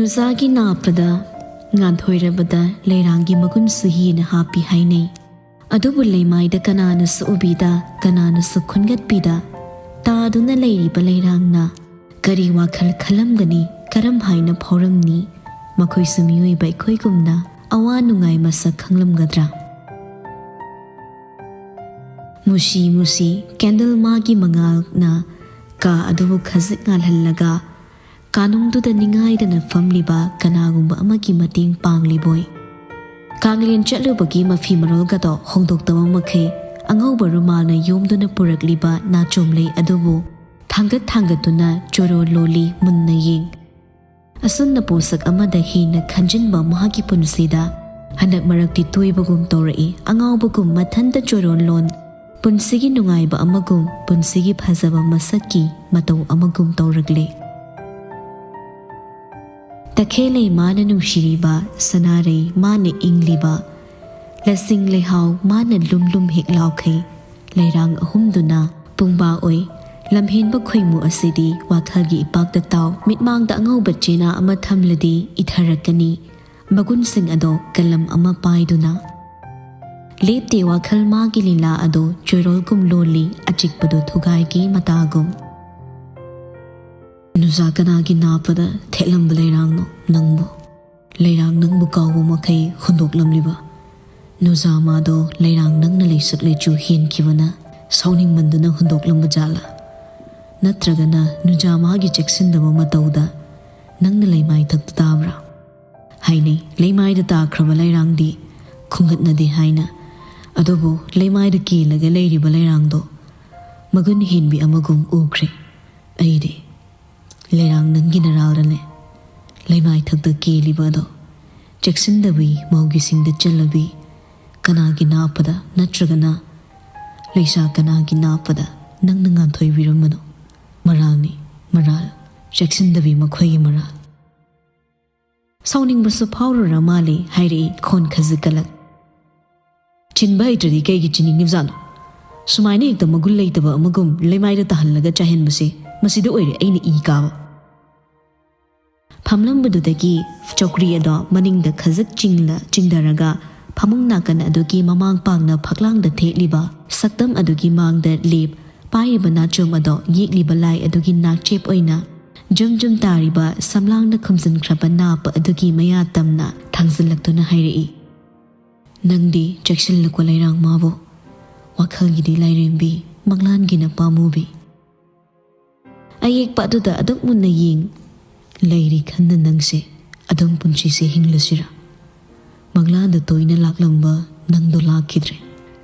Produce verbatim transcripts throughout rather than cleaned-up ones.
ꯅꯨꯖꯥꯒꯤ ꯅꯥꯞꯄꯗ ꯉꯥꯟꯊꯣꯏꯔꯕꯗ ꯂꯩꯔꯥꯡꯒꯤ ꯃꯒꯨꯟꯁꯨ ꯍꯦꯟꯅ ꯍꯥꯞꯄꯤ ꯍꯥꯏꯅꯩ꯫ ꯑꯗꯨꯕꯨ ꯂꯩꯃꯥꯏꯗ ꯀꯅꯥꯅꯁꯨ ꯎꯕꯤꯗ, ꯀꯅꯥꯅꯁꯨ ꯈꯨꯟꯒꯠꯄꯤꯗ, ꯇꯥꯗꯨꯅ ꯂꯩꯔꯤꯕ ꯂꯩꯔꯥꯡꯅ ꯀꯔꯤ ꯋꯥꯈꯜ ꯈꯜꯂꯝꯒꯅꯤ, ꯀꯔꯝ ꯍꯥꯏꯅ ꯐꯥꯎꯔꯝꯅꯤ? ꯃꯈꯣꯏꯁꯨ ꯃꯤꯑꯣꯏꯕ ꯑꯩꯈꯣꯏꯒꯨꯝꯅ ꯑꯋꯥ ꯅꯨꯡꯉꯥꯏ ꯃꯁꯛ ꯈꯪꯂꯝꯒꯗ꯭ꯔꯥ? ꯃꯨꯁꯤ ꯃꯨꯁꯤ candle ꯃꯥꯒꯤ ꯃꯉꯥꯜꯅ ꯀꯥ ꯑꯗꯨꯕꯨ ꯈꯖꯤꯛ ꯉꯥꯜꯍꯜꯂꯒ, ꯀꯥꯅꯨꯡꯗꯨꯗ ꯅꯤꯡꯉꯥꯏꯗꯅ ꯐꯝꯂꯤꯕ ꯀꯅꯥꯒꯨꯝꯕ ꯑꯃꯒꯤ ꯃꯇꯦꯡ ꯄꯥꯡꯂꯤꯕꯣꯏ꯫ ꯀꯥꯡꯂꯦꯟ ꯆꯠꯂꯨꯕꯒꯤ ꯃꯐꯤ ꯃꯔꯣꯜꯒꯗꯣ ꯍꯣꯡꯗꯣꯛꯇꯕ ꯃꯈꯩ ꯑꯉꯧꯕ ꯔꯨꯃꯥꯜꯅ ꯌꯣꯝꯗꯨꯅ ꯄꯨꯔꯛꯂꯤꯕ ꯅꯥꯆꯣꯝꯂꯩ ꯑꯗꯨꯕꯨ ꯊꯥꯡꯒꯠ ꯊꯥꯡꯒꯠꯇꯨꯅ ꯆꯣꯔꯣ ꯂꯣꯜꯂꯤ ꯃꯨꯟꯅ ꯌꯦꯡ꯫ ꯑꯁꯨꯝꯅ ꯄꯣꯠꯁꯛ ꯑꯃꯗ ꯍꯦꯟꯅ ꯈꯟꯖꯤꯟꯕ ꯃꯍꯥꯛꯀꯤ ꯄꯨꯟꯁꯤꯗ ꯍꯟꯗꯛ ꯃꯔꯛꯇꯤ ꯇꯣꯏꯕꯒꯨꯝ ꯇꯧꯔꯛꯏ꯫ ꯑꯉꯥꯎꯕꯒꯨꯝ ꯃꯊꯟꯇ ꯆꯣꯔꯣꯟ ꯂꯣꯟ, ꯄꯨꯟꯁꯤꯒꯤ ꯅꯨꯡꯉꯥꯏꯕ ꯑꯃꯒꯨꯝ, ꯄꯨꯟꯁꯤꯒꯤ ꯐꯖꯕ ꯃꯁꯛꯀꯤ ꯃꯇꯧ ꯑꯃꯒꯨꯝ ꯇꯧꯔꯛꯂꯦ꯫ ꯇꯈꯦꯜꯂꯩ ꯃꯥꯅ ꯅꯨꯡꯁꯤꯔꯤꯕ, ꯁꯅꯥꯔꯩ ꯃꯥꯅ ꯏꯪꯂꯤꯕ, ꯂꯁꯤꯡ ꯂꯩꯍꯥꯎ ꯃꯥꯅ ꯂꯨꯝ ꯂꯨꯝ ꯍꯦꯛ ꯂꯥꯎꯈꯩ, ꯂꯩꯔꯥꯡ ꯑꯍꯨꯝꯗꯨꯅ ꯄꯨꯡꯕꯥ ꯑꯣꯏ꯫ ꯂꯝꯍꯦꯟꯕ ꯈꯣꯏꯃꯨ ꯑꯁꯤꯗꯤ ꯋꯥꯈꯜꯒꯤ ꯏꯄꯥꯛꯇ ꯇꯥꯎ꯫ ꯃꯤꯠꯃꯥꯡꯗ ꯑꯉꯧꯕ ꯆꯦꯅꯥ ꯑꯃ ꯊꯝꯂꯗꯤ ꯏꯊꯔꯛꯀꯅꯤ꯫ ꯃꯒꯨꯟꯁꯤꯡ ꯑꯗꯣ ꯀꯂꯝ ꯑꯃ ꯄꯥꯏꯗꯨꯅ꯫ ꯂꯦꯞꯇꯦ ꯋꯥꯈꯜ ꯃꯥꯒꯤ ꯂꯤꯂꯥ ꯑꯗꯣ ꯆꯣꯏꯔꯣꯜꯒꯨꯝ ꯂꯣꯜꯂꯤ, ꯑꯆꯤꯛꯄꯗꯣ ꯊꯨꯒꯥꯏꯒꯦ ꯃꯇꯥꯒꯨꯝ꯫ ꯅꯨꯖꯥ ꯀꯅꯥꯒꯤ ꯅꯥꯞꯄꯗ ꯊꯦꯠꯂꯝꯕ ꯂꯩꯔꯥꯡꯅꯣ ꯅꯪꯕꯨ? ꯂꯩꯔꯥꯡ ꯅꯪꯕꯨ ꯀꯥꯎꯕ ꯃꯈꯩ ꯍꯨꯟꯗꯣꯛꯂꯝꯂꯤꯕ ꯅꯨꯖꯥ ꯃꯥꯗꯣ ꯂꯩꯔꯥꯡ ꯅꯪꯅ ꯂꯩꯁꯛ ꯂꯩꯆꯨ ꯍꯦꯟꯈꯤꯕꯅ ꯁꯥꯎꯅꯤꯡꯃꯟꯗꯨꯅ ꯍꯨꯟꯗꯣꯛꯂꯝꯕ ꯖꯥꯠꯂꯥ? ꯅꯠꯇ꯭ꯔꯒꯅ ꯅꯨꯖꯥ ꯃꯥꯒꯤ ꯆꯦꯛꯁꯤꯟꯗꯕ ꯃꯇꯧꯗ ꯅꯪꯅ ꯂꯩꯃꯥꯏ ꯊꯛꯇ ꯇꯥꯕ꯭ꯔꯥ? ꯍꯥꯏꯅꯩ, ꯂꯩꯃꯥꯏꯗ ꯇꯥꯈ꯭ꯔꯕ ꯂꯩꯔꯥꯡꯗꯤ ꯈꯨꯡꯒꯠꯅꯗꯦ ꯍꯥꯏꯅ꯫ ꯑꯗꯨꯕꯨ ꯂꯩꯃꯥꯏꯗ ꯀꯦꯜꯂꯒ ꯂꯩꯔꯤꯕ ꯂꯩꯔꯥꯡꯗꯣ ꯃꯒꯨꯟ ꯍꯦꯟꯕꯤ ꯑꯃꯒꯨꯝ ꯎꯈ꯭ꯔꯦ꯫ ꯑꯩꯗꯤ ꯂꯩꯔꯥꯡ ꯅꯪꯒꯤ ꯅꯔꯥꯜꯗꯅꯦ꯫ ꯂꯩꯃꯥꯏ ꯊꯛꯇ ꯀꯦꯜꯂꯤꯕ ꯑꯗꯣ ꯆꯦꯛꯁꯤꯟꯗꯕꯤ ꯃꯧꯒꯤꯁꯤꯡꯗ ꯆꯜꯂꯕꯤ ꯀꯅꯥꯒꯤ ꯅꯥꯞꯄꯗ ꯅꯠꯇ꯭ꯔꯒꯅ ꯂꯩꯁꯥ ꯀꯅꯥꯒꯤ ꯅꯥꯞꯄꯗ ꯅꯪꯅ ꯉꯥꯟꯊꯣꯏꯕꯤꯔꯝꯕꯅꯣ? ꯃꯔꯥꯜꯅꯤ, ꯃꯔꯥꯜ꯫ ꯆꯦꯛꯁꯤꯟꯗꯕꯤ ꯃꯈꯣꯏꯒꯤ ꯃꯔꯥꯜ꯫ ꯁꯥꯎꯅꯤꯡꯕꯁꯨ ꯐꯥꯎꯔꯨꯔ ꯃꯥꯜꯂꯦ ꯍꯥꯏꯔꯛꯏ ꯈꯣꯟ ꯈꯖꯤꯛ ꯀꯂꯛ꯫ ꯆꯤꯟꯕ ꯍꯩꯇ꯭ꯔꯗꯤ ꯀꯩꯒꯤ ꯆꯤꯟꯅꯤꯡꯉꯤꯕꯖꯥꯠꯅꯣ? ꯁꯨꯃꯥꯏꯅ ꯍꯦꯛꯇ ꯃꯒꯨꯟ ꯂꯩꯇꯕ ꯑꯃꯒꯨꯝ ꯂꯩꯃꯥꯏꯗ ꯇꯥꯍꯜꯂꯒ ꯆꯥꯏꯍꯟꯕꯁꯦ, ꯃꯁꯤꯗ ꯑꯣꯏꯔꯦ ꯑꯩꯅ ꯏ ꯀꯥꯕ꯫ ꯐꯝꯂꯝꯕꯗꯨꯗꯒꯤ ꯆꯧꯀ꯭ꯔꯤ ꯑꯗꯣ ꯃꯅꯤꯡꯗ ꯈꯖꯤꯛ ꯆꯤꯡꯂ ꯆꯤꯡꯊꯔꯒ ꯐꯃꯨꯡ ꯅꯥꯀꯟ ꯑꯗꯨꯒꯤ ꯃꯃꯥꯡ ꯄꯥꯡꯅ ꯐꯛꯂꯥꯡꯗ ꯊꯦꯠꯂꯤꯕ ꯁꯛꯇꯝ ꯑꯗꯨꯒꯤ ꯃꯥꯡꯗ ꯂꯦꯞ ꯄꯥꯏꯔꯤꯕ ꯅꯥꯆꯣꯝ ꯑꯗꯣ ꯌꯦꯛꯂꯤꯕ ꯂꯥꯏ ꯑꯗꯨꯒꯤ ꯅꯥꯛꯆꯦꯞ ꯑꯣꯏꯅ ꯖꯨꯝ ꯖꯨꯝ ꯇꯥꯔꯤꯕ ꯁꯝꯂꯥꯡꯅ ꯈꯨꯝꯖꯤꯟꯈ꯭ꯔꯕ ꯅꯥꯞꯄ ꯑꯗꯨꯒꯤ ꯃꯌꯥ ꯇꯝꯅ ꯊꯥꯡꯖꯤꯜꯂꯛꯇꯨꯅ ꯍꯥꯏꯔꯛꯏ, "ꯅꯪꯗꯤ ꯆꯦꯛꯁꯤꯜꯂꯨꯀꯣ ꯂꯩꯔꯥꯡ ꯃꯥꯕꯨ, ꯋꯥꯈꯜꯒꯤꯗꯤ ꯂꯥꯏꯔꯦꯝꯕꯤ, ꯃꯪꯂꯥꯟꯒꯤꯅ ꯄꯥꯝꯃꯨꯕꯤ꯫ ꯑꯌꯦꯛꯄ ꯑꯗꯨꯗ ꯑꯗꯨꯛ ꯃꯨꯟꯅ ꯌꯦꯡ ꯂꯩꯔꯤ ꯈꯟꯅ ꯅꯪꯁꯦ ꯑꯗꯨꯝ ꯄꯨꯟꯁꯤꯁꯦ ꯍꯤꯡꯂꯁꯤꯔꯥ? ꯃꯪꯂꯥꯟꯗ ꯇꯣꯏꯅ ꯂꯥꯛꯂꯝꯕ ꯅꯪꯗꯣ ꯂꯥꯛꯈꯤꯗ꯭ꯔꯦ꯫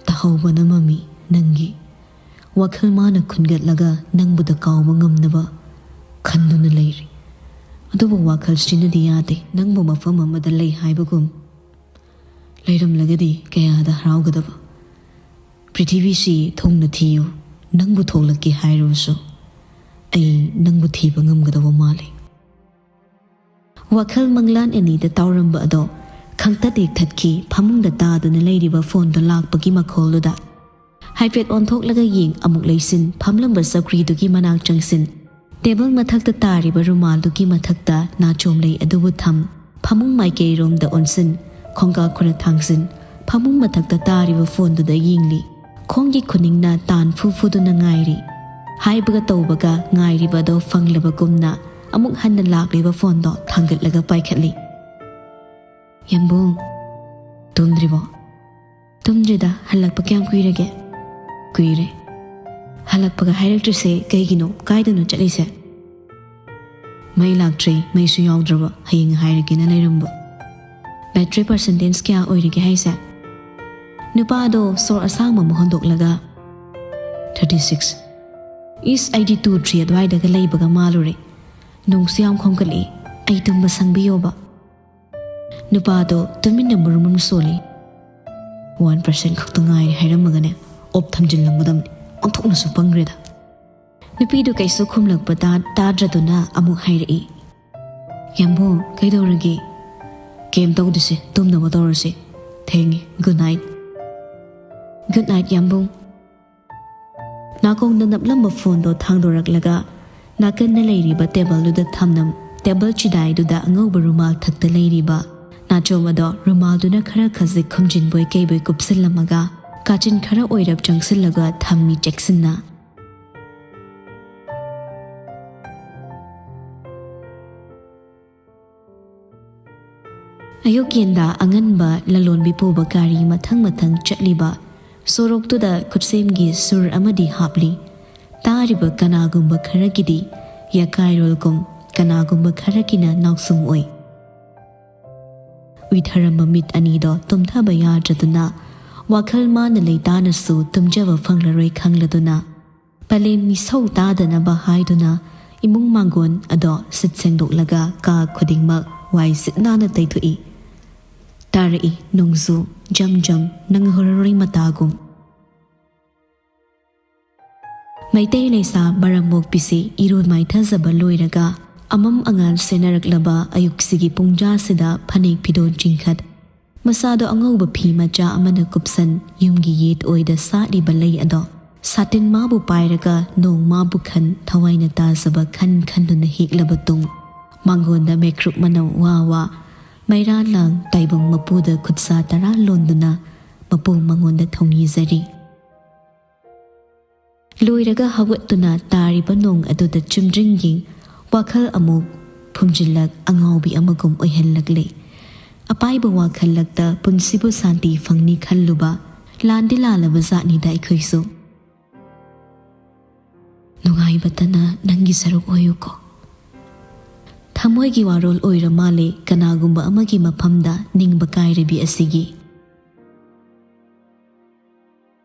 ꯇꯥꯍꯧꯕꯅ ꯃꯃꯤ ꯅꯪꯒꯤ ꯋꯥꯈꯜ ꯃꯥꯅ ꯈꯨꯟꯒꯠꯂꯒ ꯅꯪꯕꯨꯗ ꯀꯥꯎꯕ ꯉꯝꯅꯕ ꯈꯟꯗꯨꯅ ꯂꯩꯔꯤ꯫ ꯑꯗꯨꯕꯨ ꯋꯥꯈꯜꯁꯤꯅꯗꯤ ꯌꯥꯗꯦ, ꯅꯪꯕꯨ ꯃꯐꯝ ꯑꯃꯗ ꯂꯩ ꯍꯥꯏꯕꯒꯨꯝ꯫ ꯂꯩꯔꯝꯂꯒꯗꯤ ꯀꯌꯥꯗ ꯍꯔꯥꯎꯒꯗꯕ꯫ ꯄ꯭ꯔꯤꯊꯤꯕꯤꯁꯤ ꯊꯨꯡꯅ ꯊꯤꯌꯨ, ꯅꯪꯕꯨ ꯊꯣꯛꯂꯛꯀꯦ ꯍꯥꯏꯔꯕꯁꯨ ꯑꯩ ꯅꯪꯕꯨ ꯊꯤꯕ ꯉꯝꯒꯗꯕ ꯃꯥꯜꯂꯤ"꯫ ꯋꯥꯈꯜ ꯃꯪꯂꯥꯟ ꯑꯅꯤꯗ ꯇꯥꯎꯔꯝꯕ ꯑꯗꯣ ꯈꯪꯇꯠ ꯍꯦꯛ ꯊꯠꯈꯤ꯫ ꯐꯃꯨꯡꯗ ꯇꯥꯗꯨꯅ ꯂꯩꯔꯤꯕ ꯐꯣꯟꯗꯣ ꯂꯥꯛꯄꯒꯤ ꯃꯈꯣꯜꯗꯨꯗ ꯍꯥꯏꯐꯦꯠ ꯑꯣꯟꯊꯣꯛꯂꯒ ꯌꯦꯡ ꯑꯃꯨꯛ ꯂꯩꯁꯤꯟ, ꯐꯝꯂꯝꯕ ꯆꯧꯀ꯭ꯔꯤꯗꯨꯒꯤ ꯃꯅꯥꯛ ꯆꯪꯁꯤꯟ, ꯇꯦꯕꯜ ꯃꯊꯛꯇ ꯇꯥꯔꯤꯕ ꯔꯨꯃꯥꯜꯗꯨꯒꯤ ꯃꯊꯛꯇ ꯅꯥꯆꯣꯝ ꯂꯩ ꯑꯗꯨꯕꯨ ꯊꯝ, ꯐꯃꯨꯡ ꯃꯥꯏꯀꯩꯔꯣꯝꯗ ꯑꯣꯟꯁꯤꯟ, ꯈꯣꯡꯀꯥ ꯈꯔ ꯊꯥꯡꯖꯤꯟ, ꯐꯃꯨꯡ ꯃꯊꯛꯇ ꯇꯥꯔꯤꯕ ꯐꯣꯟꯗꯨꯗ ꯌꯦꯡꯂꯤ꯫ ꯈꯣꯡꯒꯤ ꯈꯨꯅꯤꯡꯅ ꯇꯥꯟ ꯐꯨ ꯐꯨꯗꯨꯅ ꯉꯥꯏꯔꯤ꯫ ꯍꯥꯏꯕꯒ ꯇꯧꯕꯒ ꯉꯥꯏꯔꯤꯕꯗꯣ ꯐꯪꯂꯕꯒꯨꯝꯅ ꯑꯃꯨꯛ ꯍꯟꯅ ꯂꯥꯛꯂꯤꯕ ꯐꯣꯟꯗꯣ ꯊꯥꯡꯒꯠꯂꯒ ꯄꯥꯏꯈꯠꯂꯤ꯫ "ꯌꯥꯝꯕꯨꯡ, ꯇꯨꯝꯗ꯭ꯔꯤꯕꯣ?" "ꯇꯨꯝꯗ꯭ꯔꯤꯗ, ꯍꯜꯂꯛꯄ ꯀꯌꯥꯝ ꯀꯨꯏꯔꯒꯦ?" "ꯀꯨꯏꯔꯦ꯫ ꯍꯜꯂꯛꯄꯒ ꯍꯥꯏꯔꯛꯇ꯭ꯔꯤꯁꯦ ꯀꯩꯒꯤꯅꯣ? ꯀꯥꯏꯗꯅꯣ ꯆꯠꯂꯤꯁꯦ?" "ꯃꯩ ꯂꯥꯛꯇ꯭ꯔꯦ, ꯃꯩꯁꯨ ꯌꯥꯎꯗ꯭ꯔꯕ, ꯍꯌꯦꯡ ꯍꯥꯏꯔꯒꯦꯅ ꯂꯩꯔꯝꯕ"꯫ "ꯕꯦꯇ꯭ꯔꯤ ꯄꯥꯔꯁꯦꯟꯇꯦꯖ ꯀꯌꯥ ꯑꯣꯏꯔꯒꯦ ꯍꯥꯏꯁꯦ?" ꯅꯨꯄꯥꯗꯣ ꯁꯣꯔ ꯑꯁꯥꯡꯕ ꯑꯃ ꯍꯣꯟꯗꯣꯛꯂꯒ, "ꯊꯥꯔꯇꯤ ꯁꯤꯛꯁ"꯫ "ꯏꯁ, ꯑꯩꯗꯤ ꯇꯨ ꯊ꯭ꯔꯤ ꯑꯗꯨꯋꯥꯏꯗꯒ ꯂꯩꯕꯒ ꯃꯥꯜꯂꯨꯔꯦ꯫ ꯅꯣꯡꯁꯨ ꯌꯥꯝ ꯈꯣꯝꯒꯠꯂꯛꯏ, ꯑꯩ ꯇꯨꯝꯕ ꯁꯪꯕꯤꯌꯣꯕ"꯫ ꯅꯨꯄꯥꯗꯣ ꯇꯨꯃꯤꯟꯅ ꯃꯨꯔꯨꯝ ꯃꯨꯔꯨꯝ ꯁꯣꯜꯂꯤ꯫ "ꯋꯥꯟ ꯄꯥꯔꯁꯦꯟ ꯈꯛꯇ ꯉꯥꯏꯔꯦ ꯍꯥꯏꯔꯝꯃꯒꯅꯦ, ꯑꯣꯞ ꯊꯝꯖꯤꯜꯂꯝꯒꯗꯕꯅꯤ꯫ ꯑꯣꯟꯊꯣꯛꯅꯁꯨ ꯄꯪꯈ꯭ꯔꯦꯗ"꯫ ꯅꯨꯄꯤꯗꯨ ꯀꯩꯁꯨ ꯈꯨꯝꯂꯛꯄ ꯇꯥ-, ꯇꯥꯗ꯭ꯔꯗꯨꯅ ꯑꯃꯨꯛ ꯍꯥꯏꯔꯛꯏ, "ꯌꯥꯝꯕꯨꯡ, ꯀꯩꯗꯧꯔꯒꯦ?" "ꯀꯩꯝ ꯇꯧꯗꯦꯁꯦ, ꯇꯨꯝꯅꯕ ꯇꯧꯔꯁꯦ꯫ ꯊꯦꯡꯉꯦ꯫ Good night". "Good night, Yambung". ꯅꯥꯀꯣꯡꯗ ꯅꯞꯂꯝꯕ ꯐꯣꯟꯗꯣ ꯊꯥꯡꯗꯣꯔꯛꯂꯒ ꯅꯥꯀꯟꯗ ꯂꯩꯔꯤꯕ ꯇꯦꯕꯜꯗꯨꯗ ꯊꯝꯂꯝ-, ꯇꯦꯕꯜ ꯆꯤꯗꯥꯏꯗꯨꯗ ꯑꯉꯧꯕ ꯔꯨꯃꯥꯜ ꯊꯛꯇ ꯂꯩꯔꯤꯕ ꯅꯥꯆꯣꯝ ꯑꯗꯣ ꯔꯨꯃꯥꯜꯗꯨꯅ ꯈꯔ ꯈꯖꯤꯛ ꯈꯨꯝꯖꯤꯟꯕꯣꯏ ꯀꯩꯕꯣꯏ ꯀꯨꯞꯁꯤꯜꯂꯝꯃꯒ ꯀꯥꯆꯤꯟ ꯈꯔ ꯑꯣꯏꯔꯞ ꯆꯪꯁꯤꯜꯂꯒ ꯊꯝꯃꯤ ꯆꯦꯛꯁꯤꯟꯅ꯫ ꯑꯌꯨꯛ ꯌꯦꯟꯗꯥ ꯑꯉꯟꯕ ꯂꯂꯣꯟꯕꯤ ꯄꯨꯕ ꯒꯥꯔꯤ ꯃꯊꯪ ꯃꯊꯪ ꯆꯠꯂꯤꯕ ꯁꯣꯔꯣꯛꯇꯨꯗ ꯈꯨꯠꯁꯦꯝꯒꯤ ꯁꯨꯔ ꯑꯃꯗꯤ ꯍꯥꯞꯂꯤ꯫ ꯇꯥꯔꯤꯕ ꯀꯅꯥꯒꯨꯝꯕ ꯈꯔꯒꯤꯗꯤ ꯌꯥꯀꯥꯏꯔꯣꯜꯒꯨꯝ, ꯀꯅꯥꯒꯨꯝꯕ ꯈꯔꯒꯤꯅ ꯅꯥꯎꯁꯨꯝ ꯑꯣꯏ꯫ ꯎꯏꯊꯔꯝꯕ ꯃꯤꯠ ꯑꯅꯤꯗꯣ ꯇꯨꯝꯊꯕ ꯌꯥꯗ꯭ꯔꯗꯨꯅ, ꯋꯥꯈꯜ ꯃꯥꯅ ꯂꯩꯇꯥꯅꯁꯨ ꯇꯨꯝꯖꯕ ꯐꯪꯂꯔꯣꯏ ꯈꯪꯂꯗꯨꯅ, ꯄꯂꯦꯝ ꯃꯤꯁꯧ ꯇꯥꯗꯅꯕ ꯍꯥꯏꯗꯨꯅ ꯏꯃꯨꯡ ꯃꯥꯡꯒꯣꯟ ꯑꯗꯣ ꯁꯤꯠ ꯁꯦꯡꯗꯣꯛꯂꯒ ꯀꯥ ꯈꯨꯗꯤꯡꯃꯛ ꯋꯥꯏ ꯁꯤꯠ ꯅꯥꯟꯅ ꯇꯩꯊꯣꯛꯏ꯫ ꯇꯥꯔꯛꯏ ꯅꯣꯡꯖꯨ ꯖꯝ ꯖꯝ ꯅꯪꯍꯧꯔꯔꯣꯏ ꯃꯇꯥꯒꯨꯝ꯫ ꯃꯩꯇꯩ ꯂꯩꯁꯥ ꯃꯔꯝ ꯃꯣꯛꯄꯤꯁꯤ ꯏꯔꯨ ꯃꯥꯏꯊꯖꯕ ꯂꯣꯏꯔꯒ ꯑꯃꯝ ꯑꯉꯥꯟ ꯁꯦꯟꯅꯔꯛꯂꯕ ꯑꯌꯨꯛꯁꯤꯒꯤ ꯄꯨꯡꯖꯥꯁꯤꯗ ꯐꯅꯦꯛ ꯐꯤꯗꯣꯟ ꯆꯤꯡꯈꯠ, ꯃꯁꯥꯗꯣ ꯑꯉꯧꯕ ꯐꯤ ꯃꯆꯥ ꯑꯃꯅ ꯀꯨꯞꯁꯟ, ꯌꯨꯝꯒꯤ ꯌꯦꯠ ꯑꯣꯏꯗ ꯁꯥꯠꯂꯤꯕ ꯂꯩ ꯑꯗꯣ ꯁꯥꯇꯤꯟ ꯃꯥꯕꯨ ꯄꯥꯏꯔꯒ ꯅꯣꯡ ꯃꯥꯕꯨ ꯈꯟ ꯊꯋꯥꯏꯅ ꯇꯥꯖꯕ ꯈꯟ ꯈꯟꯗꯨꯅ ꯍꯦꯛꯂꯕ ꯇꯨꯡ, ꯃꯥꯡꯒꯣꯟꯗ ꯃꯩꯈ꯭ꯔꯨꯞ ꯃꯅꯝ ꯋꯥ ꯋꯥ, ꯃꯩꯔꯥ ꯂꯥꯡ ꯇꯥꯏꯕꯪ ꯃꯄꯨꯗ ꯈꯨꯠꯁꯥ ꯇꯔꯥ ꯂꯣꯟꯗꯨꯅ ꯃꯄꯨ ꯃꯉꯣꯟꯗ ꯊꯧꯅꯤꯖꯔꯤ꯫ ꯂꯣꯏꯔꯒ ꯍꯧꯒꯠꯇꯨꯅ ꯇꯥꯔꯤꯕ ꯅꯣꯡ ꯑꯗꯨꯗ ꯆꯨꯝꯗ꯭ꯔꯤꯡ ꯌꯦꯡ, ꯋꯥꯈꯜ ꯑꯃꯨꯛ ꯐꯨꯝꯖꯤꯜꯂꯛ ꯑꯉꯥꯎꯕꯤ ꯑꯃꯒꯨꯝ ꯑꯣꯏꯍꯜꯂꯛꯂꯦ꯫ ꯑꯄꯥꯏꯕ ꯋꯥꯈꯜꯂꯛꯇ ꯄꯨꯟꯁꯤꯕꯨ ꯁꯥꯟꯇꯤ ꯐꯪꯅꯤ ꯈꯜꯂꯨꯕ ꯂꯥꯟꯗꯤ ꯂꯥꯜꯂꯕ ꯖꯥꯠꯅꯤꯗ ꯑꯩꯈꯣꯏꯁꯨ꯫ ꯅꯨꯡꯉꯥꯏꯕꯇꯅ ꯅꯪꯒꯤ ꯁꯔꯨꯛ ꯑꯣꯏꯌꯨꯀꯣ꯫ ꯊꯃꯣꯏꯒꯤ ꯋꯥꯔꯣꯜ ꯑꯣꯏꯔ ꯃꯥꯜꯂꯦ ꯀꯅꯥꯒꯨꯝꯕ ꯑꯃꯒꯤ ꯃꯐꯝꯗ ꯅꯤꯡꯕ ꯀꯥꯏꯔꯕꯤ ꯑꯁꯤꯒꯤ꯫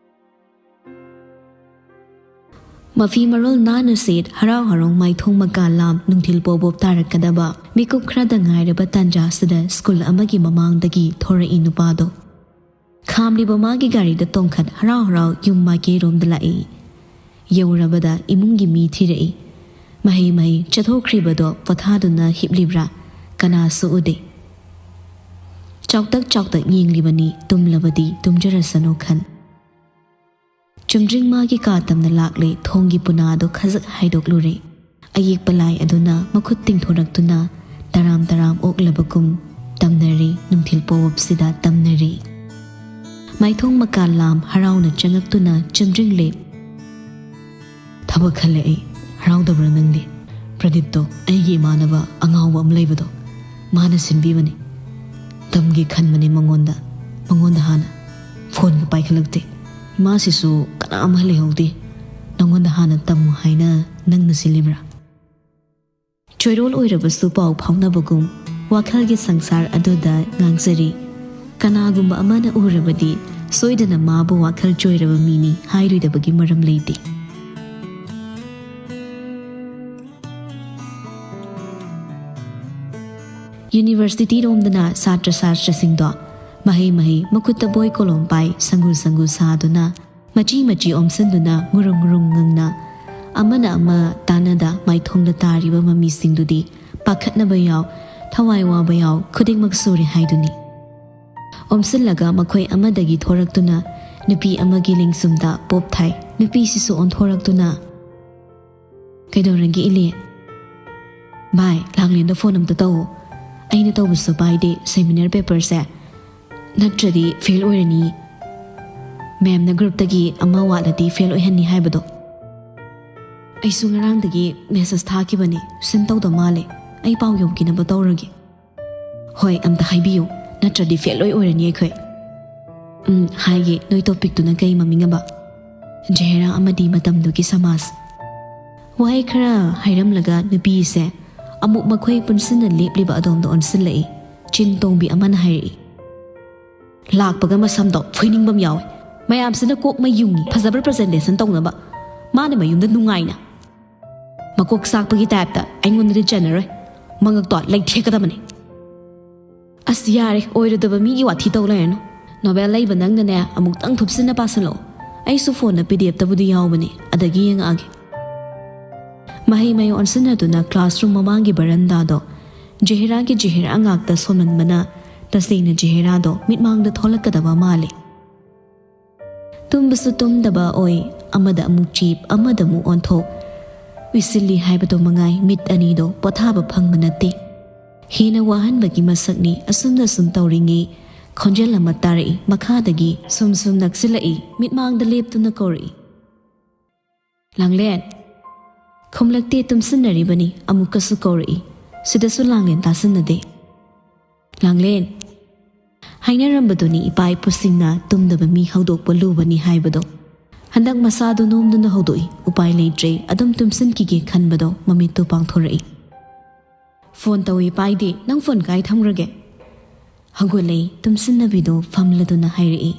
ꯃꯐꯤ ꯃꯔꯣꯜ ꯅꯥꯟꯅ ꯁꯦꯠ, ꯍꯔꯥꯎ ꯍꯔꯥꯎ ꯃꯥꯏꯊꯣꯡ ꯃꯀꯥ ꯂꯥꯝ, ꯅꯨꯡꯊꯤꯜ ꯄꯣꯕꯣꯞ ꯇꯥꯔꯛꯀꯗꯕ ꯃꯤꯀꯨꯞ ꯈꯔꯗ ꯉꯥꯏꯔꯕ ꯇꯥꯟꯖꯥꯁꯤꯗ ꯁ꯭ꯀꯨꯜ ꯑꯃꯒꯤ ꯃꯃꯥꯡꯗꯒꯤ ꯊꯣꯔꯛꯏ ꯅꯨꯄꯥꯗꯣ꯫ ꯈꯥꯝꯂꯤꯕ ꯃꯥꯒꯤ ꯒꯥꯔꯤꯗ ꯇꯣꯡꯈꯠ ꯍꯔꯥꯎ ꯍꯔꯥꯎ ꯌꯨꯝ ꯃꯥꯏꯀꯩꯔꯣꯝꯗ ꯂꯥꯛꯏ꯫ ꯌꯧꯔꯕꯗ ꯏꯃꯨꯡꯒꯤ ꯃꯤ ꯊꯤꯔꯛꯏ꯫ ꯃꯍꯩ ꯃꯍꯩ ꯆꯠꯊꯣꯛꯈ꯭ꯔꯤꯕꯗꯣ ꯄꯣꯊꯥꯗꯨꯅ ꯍꯤꯞꯂꯤꯕ꯭ꯔꯥ? ꯀꯅꯥꯁꯨ ꯎꯗꯦ꯫ ꯆꯥꯎꯇꯛ ꯆꯥꯎꯇꯛ ꯌꯦꯡꯂꯤꯕꯅꯤ, ꯇꯨꯝꯂꯕꯗꯤ ꯇꯨꯝꯖꯔꯁꯅꯨ ꯈꯟ꯫ ꯆꯨꯝꯗ꯭ꯔꯤꯡ ꯃꯥꯒꯤ ꯀꯥ ꯇꯝꯅ ꯂꯥꯛꯂꯦ, ꯊꯣꯡꯒꯤ ꯄꯨꯅꯥꯗꯣ ꯈꯖꯛ ꯍꯥꯏꯗꯣꯛꯂꯨꯔꯦ꯫ ꯑꯌꯦꯛꯄ ꯂꯥꯏ ꯑꯗꯨꯅ ꯃꯈꯨꯠ ꯇꯤꯡꯊꯣꯔꯛꯇꯨꯅ ꯇꯔꯥꯝ ꯇꯔꯥꯝ ꯑꯣꯛꯂꯕꯒꯨꯝ ꯇꯝꯅꯔꯤ, ꯅꯨꯡꯊꯤꯜ ꯄꯣꯋꯞꯁꯤꯗ ꯇꯝꯅꯔꯤ꯫ ꯃꯥꯏꯊꯣꯡ ꯃꯀꯥ ꯂꯥꯝ ꯍꯔꯥꯎꯅ ꯆꯪꯉꯛꯇꯨꯅ ꯆꯨꯝꯗ꯭ꯔꯤꯡ ꯂꯦꯞ꯫ "ꯊꯕꯛ ꯈꯜꯂꯦ ꯑꯩ꯫ ꯍꯔꯥꯎꯗꯕ꯭ꯔꯥ ꯅꯪꯗꯤ?" "ꯄ꯭ꯔꯗꯤꯞꯇꯣ, ꯑꯩꯒꯤ ꯏꯃꯥꯟꯅꯕ ꯑꯉꯥꯎꯕ ꯑꯃ ꯂꯩꯕꯗꯣ, ꯃꯥꯅ ꯁꯤꯟꯕꯤꯕꯅꯤ꯫ ꯇꯝꯒꯦ ꯈꯟꯕꯅꯦ ꯃꯉꯣꯟꯗ꯫ ꯃꯉꯣꯟꯗ ꯍꯥꯟꯅ ꯐꯣꯟꯒ ꯄꯥꯏꯈꯠꯂꯛꯇꯦ꯫ ꯏꯃꯥꯁꯤꯁꯨ ꯀꯅꯥ ꯑꯃ ꯂꯩꯍꯧꯗꯦ꯫ ꯅꯉꯣꯟꯗ ꯍꯥꯟꯅ ꯇꯝꯃꯨ ꯍꯥꯏꯅ ꯅꯪꯅ ꯁꯤꯜꯂꯤꯕ꯭ꯔꯥ?" ꯆꯣꯏꯔꯣꯜ ꯑꯣꯏꯔꯕꯁꯨ ꯄꯥꯎ ꯐꯥꯎꯅꯕꯒꯨꯝ ꯋꯥꯈꯜꯒꯤ ꯁꯪꯁꯥꯔ ꯑꯗꯨꯗ ꯉꯥꯡꯖꯔꯤ꯫ ꯀꯅꯥꯒꯨꯝꯕ ꯑꯃꯅ ꯎꯔꯕꯗꯤ ꯁꯣꯏꯗꯅ ꯃꯥꯕꯨ ꯋꯥꯈꯜ ꯆꯣꯏꯔꯕ ꯃꯤꯅꯤ ꯍꯥꯏꯔꯣꯏꯗꯕꯒꯤ ꯃꯔꯝ ꯂꯩꯇꯦ꯫ ꯌꯨꯅꯤꯚꯔꯁꯤꯇꯤ ꯔꯣꯝꯗꯅ ꯁꯥꯇ꯭ꯔ ꯁꯥꯇ꯭ꯔꯁꯤꯡꯗꯣ ꯃꯍꯩ ꯃꯍꯩ ꯃꯈꯨꯠꯇ ꯕꯣꯏ ꯀꯣꯂꯣꯝ ꯄꯥꯏ ꯁꯪꯒꯨ ꯁꯪꯒꯨ ꯁꯥꯗꯨꯅ ꯃꯆꯤ ꯃꯆꯤ ꯑꯣꯝꯁꯤꯟꯗꯨꯅ ꯉꯨꯔꯨꯡ ꯉꯨꯔꯨꯡ ꯉꯪꯅ ꯑꯃꯅ ꯑꯃ ꯇꯥꯟꯅꯗ ꯃꯥꯏꯊꯣꯡꯗ ꯇꯥꯔꯤꯕ ꯃꯃꯤꯁꯤꯡꯗꯨꯗꯤ ꯄꯥꯈꯠꯅꯕ ꯌꯥꯎ, ꯊꯋꯥꯏ ꯋꯥꯕ ꯌꯥꯎ, ꯈꯨꯗꯤꯡꯃꯛ ꯁꯨꯔꯦ ꯍꯥꯏꯗꯨꯅꯤ꯫ ꯑꯣꯝꯁꯤꯜꯂꯒ ꯃꯈꯣꯏ ꯑꯃꯗꯒꯤ ꯊꯣꯔꯛꯇꯨꯅ ꯅꯨꯄꯤ ꯑꯃꯒꯤ ꯂꯦꯡꯖꯨꯝꯗ ꯄꯣꯞ ꯊꯥꯏ꯫ ꯅꯨꯄꯤꯁꯤꯁꯨ ꯑꯣꯟꯊꯣꯔꯛꯇꯨꯅ, "ꯀꯩꯗꯧꯔꯒꯦ ꯏꯂꯦ?" "ꯚꯥꯏ, ꯂꯥꯡꯂꯦꯟꯗ ꯐꯣꯟ ꯑꯝꯇ ꯇꯧꯋꯣ꯫ ꯑꯩꯅ ꯇꯧꯕꯁꯨ ꯄꯥꯏꯗꯦ, ꯁꯦꯃꯤꯅꯥꯔ ꯄꯦꯄꯔꯁꯦ꯫ ꯅꯠꯇ꯭ꯔꯗꯤ ꯐꯦꯜ ꯑꯣꯏꯔꯅꯤ꯫ ꯃꯦꯝꯅ ꯒ꯭ꯔꯨꯞꯇꯒꯤ ꯑꯃ ꯋꯥꯠꯂꯗꯤ ꯐꯦꯜ ꯑꯣꯏꯍꯟꯅꯤ ꯍꯥꯏꯕꯗꯣ꯫ ꯑꯩꯁꯨ ꯉꯔꯥꯡꯗꯒꯤ ꯃꯦꯁꯦꯖ ꯊꯥꯈꯤꯕꯅꯦ, ꯁꯤꯟ ꯇꯧꯗ ꯃꯥꯜꯂꯦ꯫ ꯑꯩ ꯄꯥꯎ ꯌꯧꯈꯤꯅꯕ ꯇꯧꯔꯒꯦ꯫" "ꯍꯣꯏ, ꯑꯝꯇ ꯍꯥꯏꯕꯤꯌꯨ, ꯅꯠꯇ꯭ꯔꯗꯤ ꯐꯦꯜ ꯂꯣꯏ ꯑꯣꯏꯔꯅꯤ ꯑꯩꯈꯣꯏ꯫" "ꯎꯝ, ꯍꯥꯏꯒꯦ꯫ ꯅꯣꯏ ꯇꯣꯄꯤꯛꯇꯨꯅ ꯀꯩ ꯃꯃꯤꯡ ꯑꯕ?" "ꯖꯍꯦꯔꯥ ꯑꯃꯗꯤ ꯃꯇꯝꯗꯨꯒꯤ ꯁꯃꯥꯖ꯫" ꯋꯥꯍꯩ ꯈꯔ ꯍꯥꯏꯔꯝꯂꯒ ꯅꯨꯄꯤꯁꯦ ꯑꯃꯨꯛ ꯃꯈꯣꯏ ꯄꯨꯟꯁꯤꯟꯅ ꯂꯦꯞꯂꯤꯕ ꯑꯗꯣꯝꯗ ꯑꯣꯟꯁꯤꯜꯂꯛꯏ꯫ ꯆꯤꯟ ꯇꯣꯡꯕꯤ ꯑꯃꯅ ꯍꯥꯏꯔꯛꯏ, "ꯂꯥꯛꯄꯒ ꯃꯁꯝꯗꯣ ꯐꯣꯏꯅꯤꯡꯕ ꯑꯃ ꯌꯥꯎꯏ꯫ ꯃꯌꯥꯝꯁꯤꯅ ꯀꯣꯛ ꯃꯩ ꯌꯨꯡꯉꯤ, ꯐꯖꯕ꯭ꯔꯥ ꯄ꯭ꯔꯖꯦꯟꯇꯦꯁꯟ ꯇꯧꯅꯕ꯫ ꯃꯥꯅ ꯃꯌꯨꯝꯗ ꯅꯨꯡꯉꯥꯏꯅ ꯃꯀꯣꯛ ꯆꯥꯛꯄꯒꯤ ꯇꯥꯏꯞꯇ ꯑꯩꯉꯣꯟꯗꯗꯤ ꯆꯟꯅꯔꯣꯏ꯫ ꯃꯉꯛꯇꯣ ꯂꯩꯊꯦꯛꯀꯗꯕꯅꯤ꯫" "ꯑꯁ ꯌꯥꯔꯦ, ꯑꯣꯏꯔꯣꯏꯗꯕ ꯃꯤꯒꯤ ꯋꯥꯊꯤ ꯇꯧ ꯂꯩꯔꯅꯨ꯫ ꯅꯣꯕꯦꯜ ꯂꯩꯕ ꯅꯪꯅꯅꯦ ꯑꯃꯨꯛꯇꯪ ꯊꯨꯞꯁꯤꯟꯅ ꯄꯥꯁꯜꯂꯛꯑꯣ꯫ ꯑꯩꯁꯨ ꯐꯣꯟꯗ ꯄꯤ ꯗꯤ ꯑꯦꯐꯇꯕꯨꯗꯤ ꯌꯥꯎꯕꯅꯦ, ꯑꯗꯒꯤ ꯌꯦꯡꯉꯛꯑꯒꯦ꯫" ꯃꯍꯩ ꯃꯌꯣꯡ ꯑꯣꯟꯁꯤꯟꯅꯗꯨꯅ ꯀ꯭ꯂꯥꯁꯔꯨꯝ ꯃꯃꯥꯡꯒꯤ ꯕꯔꯟꯗꯥꯗꯣ ꯖꯦꯍꯦꯔꯥꯒꯤ ꯖꯦꯍꯦꯔꯥ ꯉꯥꯛꯇ ꯁꯣꯟꯃꯟꯕꯅ ꯇꯁꯦꯡꯅ ꯖꯦꯍꯦꯔꯥꯗꯣ ꯃꯤꯠꯃꯥꯡꯗ ꯊꯣꯛꯂꯛꯀꯗꯕ ꯃꯥꯜꯂꯤ꯫ ꯇꯨꯝꯕꯁꯨ ꯇꯨꯝꯗꯕ ꯑꯣꯏ, ꯑꯃꯗ ꯑꯃꯨꯛ ꯆꯤꯞ, ꯑꯃꯗ ꯑꯃꯨꯛ ꯑꯣꯟꯊꯣꯛ꯫ ꯎꯏꯁꯤꯜꯂꯤ ꯍꯥꯏꯕꯗꯣ ꯃꯉꯥꯏ ꯃꯤꯠ ꯑꯅꯤꯗꯣ ꯄꯣꯊꯥꯕ ꯐꯪꯕ ꯅꯠꯇꯦ꯫ ꯍꯦꯟꯅ ꯋꯥꯍꯟꯕꯒꯤ ꯃꯁꯛꯅꯤ꯫ ꯑꯁꯨꯝꯅ ꯁꯨꯝ ꯇꯧꯔꯤꯉꯩ ꯈꯣꯟꯖꯦꯜ ꯑꯃ ꯇꯥꯔꯛꯏ꯫ ꯃꯈꯥꯗꯒꯤ ꯁꯨꯝ ꯁꯨꯝ ꯅꯛꯁꯤꯜꯂꯛꯏ꯫ ꯃꯤꯠꯃꯥꯡꯗ ꯂꯦꯞꯇꯨꯅ ꯀꯧꯔꯛꯏ, "ꯂꯥꯡꯂꯦꯟ!" ꯈꯨꯝꯂꯛꯇꯦ꯫ ꯇꯨꯝꯁꯤꯟꯅꯔꯤꯕꯅꯤ꯫ ꯑꯃꯨꯛꯀꯁꯨ ꯀꯧꯔꯛꯏ꯫ ꯁꯤꯗꯁꯨ ꯂꯥꯡꯂꯦꯟ ꯇꯥꯁꯤꯟꯅꯗꯦ꯫ "ꯂꯥꯡꯂꯦꯟ!" ꯍꯥꯏꯅꯔꯝꯕꯗꯨꯅꯤ ꯏꯄꯥ ꯏꯄꯨꯁꯤꯡꯅ ꯇꯨꯝꯗꯕ ꯃꯤ ꯍꯧꯗꯣꯛꯄ ꯂꯨꯕꯅꯤ ꯍꯥꯏꯕꯗꯣ꯫ ꯍꯟꯗꯛ ꯃꯁꯥꯗꯨ ꯅꯣꯝꯗꯨꯅ ꯍꯧꯗꯣꯛꯏ꯫ ꯎꯄꯥꯏ ꯂꯩꯇ꯭ꯔꯦ, ꯑꯗꯨꯝ ꯇꯨꯝꯁꯤꯟꯈꯤꯒꯦ ꯈꯟꯕꯗꯣ ꯃꯃꯤꯠꯇꯨ ꯄꯥꯡꯊꯣꯔꯛꯏ꯫ "ꯐꯣꯟ ꯇꯧꯏ, ꯄꯥꯏꯗꯦ꯫ ꯅꯪ ꯐꯣꯟ ꯀꯥꯏ ꯊꯝꯈ꯭ꯔꯒꯦ?" ꯍꯧꯒꯠꯂꯛꯏ꯫ ꯇꯨꯝꯁꯤꯟꯅꯕꯤꯗꯣ ꯐꯝꯂꯗꯨꯅ ꯍꯥꯏꯔꯛꯏ,